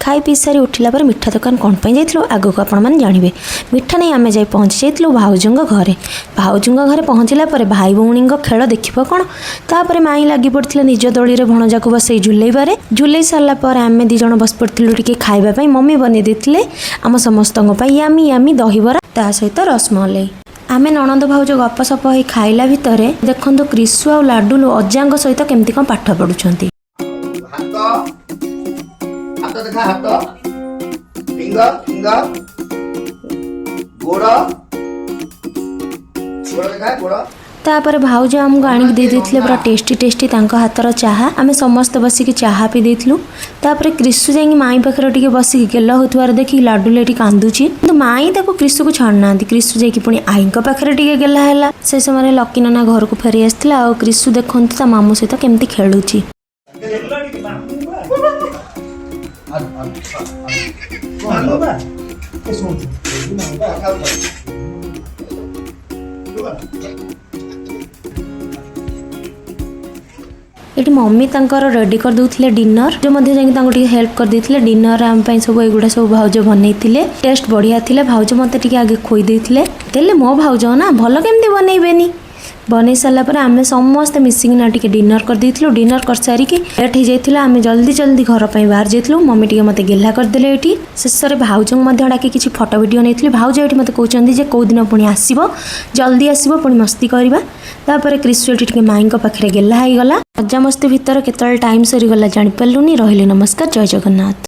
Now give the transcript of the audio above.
ଖାଇ ପିଇ ସାରି ଉଠିଲା ପରେ ମିଠା ଦୋକାନ କ'ଣ ପାଇଁ ଯାଇଥିଲୁ, ଆଗକୁ ଆପଣମାନେ ଜାଣିବେ। ମିଠା ନେଇ ଆମେ ଯାଇ ପହଞ୍ଚି ଯାଇଥିଲୁ ଭାଉଜଙ୍କ ଘରେ। ଭାଉଜଙ୍କ ଘରେ ପହଞ୍ଚିଲା ପରେ ଭାଇ ଭଉଣୀଙ୍କ ଖେଳ ଦେଖିବ କ'ଣ। ତାପରେ ମାଇଁ ଲାଗି ପଡ଼ିଥିଲେ ନିଜ ଦୋଳିରେ ଭଣଜାକୁ ବସେଇ ଝୁଲେଇବାରେ। ଝୁଲେଇ ସାରିଲା ପରେ ଆମେ 2 ଜଣ ବସି ପଡ଼ିଥିଲୁ ଟିକେ ଖାଇବା ପାଇଁ। ମମି ବନେଇ ଦେଇଥିଲେ ଆମ ସମସ୍ତଙ୍କ ପାଇଁ ୟାମି ୟାମି ଦହିବରା, ତା ସହିତ ରସମଲେଇ। ଆମେ ନଣନ୍ଦ ଭାଉଜ ଗପସପ ହେଇ ଖାଇଲା ଭିତରେ ଦେଖନ୍ତୁ କ୍ରିଶୁ ଆଉ ଲାଡୁଲୁ ଅଜାଙ୍କ ସହିତ କେମିତି କ'ଣ ପାଠ ପଢୁଛନ୍ତି। ହାତ, ହାତ ଦେଖା, ହାତ, ଫିଙ୍ଗର, ଫିଙ୍ଗର, ଗୋଡ଼, ଗୋଡ଼ ଦେଖା, ଗୋଡ଼। ତାପରେ ଭାଉଜ ଆମକୁ ଆଣିକି ଦେଇ ଦେଇଥିଲେ ପୁରା ଟେଷ୍ଟି ଟେଷ୍ଟି ତାଙ୍କ ହାତର ଚାହା। ଆମେ ସମସ୍ତେ ବସିକି ଚାହା ପିଇ ଦେଇଥିଲୁ। ତାପରେ କ୍ରିଶୁ ଯାଇକି ମାଇଁ ପାଖରେ ଟିକେ ବସିକି ଗେଲ ହେଉଥିବାର ଦେଖିକି ଲାଡୁଲୁ ଏଠି କାନ୍ଦୁଛି, କିନ୍ତୁ ମାଇଁ ତାକୁ କ୍ରିଶୁକୁ ଛାଡ଼ୁନାହାନ୍ତି। କ୍ରିଶୁ ଯାଇକି ପୁଣି ଆଈଙ୍କ ପାଖରେ ଟିକେ ଗେଲା ହେଲା। ସେ ସମୟରେ ଲକି ନନା ଘରକୁ ଫେରି ଆସିଥିଲା ଆଉ କ୍ରିଶୁ ଦେଖନ୍ତୁ ତା ମାମୁଁ ସହିତ କେମିତି ଖେଳୁଛି। ଏଠି ମମି ତାଙ୍କର ରେଡ଼ି କରିଦେଉଥିଲେ ଡିନର। ଯେଉଁ ମଧ୍ୟ ଯାଇକି ତାଙ୍କୁ ଟିକେ ହେଲ୍ପ କରିଦେଇଥିଲେ। ଡିନର ଆମ ପାଇଁ ସବୁ ଏଗୁଡ଼ା ସବୁ ଭାଉଜ ବନେଇଥିଲେ। ଟେଷ୍ଟ ବଢ଼ିଆ ଥିଲା। ଭାଉଜ ମୋତେ ଟିକେ ଆଗେ ଖୋଇ ଦେଇଥିଲେ। ଦେଲେ ମୋ ଭାଉଜ ନା, ଭଲ କେମିତି ବନେଇବେନି? ବନେଇ ସାରିଲା ପରେ ଆମେ ସମସ୍ତେ ମିଶିକିନା ଟିକେ ଡିନର କରିଦେଇଥିଲୁ। ଡିନର କରିସାରିକି ଲେଟ୍ ହେଇଯାଇଥିଲା, ଆମେ ଜଲ୍ଦି ଜଲ୍ଦି ଘର ପାଇଁ ବାହାରି ଯାଇଥିଲୁ। ମମି ଟିକେ ମୋତେ ଗେହ୍ଲା କରିଦେଲେ ଏଇଠି। ଶେଷରେ ଭାଉଜଙ୍କୁ ମଧ୍ୟ ଡାକି କିଛି ଫଟୋ ଭିଡ଼ିଓ ନେଇଥିଲି। ଭାଉଜ ଏଇଠି ମୋତେ କହୁଛନ୍ତି ଯେ କେଉଁ ଦିନ ପୁଣି ଆସିବ, ଜଲ୍ଦି ଆସିବ, ପୁଣି ମସ୍ତି କରିବା। ତାପରେ କ୍ରିଶୁ ଏଠି ଟିକେ ମାଇଁଙ୍କ ପାଖରେ ଗେହ୍ଲା ହେଇଗଲା। ମଜାମସ୍ତି ଭିତରେ କେତେବେଳେ ଟାଇମ୍ ସରିଗଲା ଜାଣିପାରିଲୁନି। ରହିଲି, ନମସ୍କାର, ଜୟ ଜଗନ୍ନାଥ।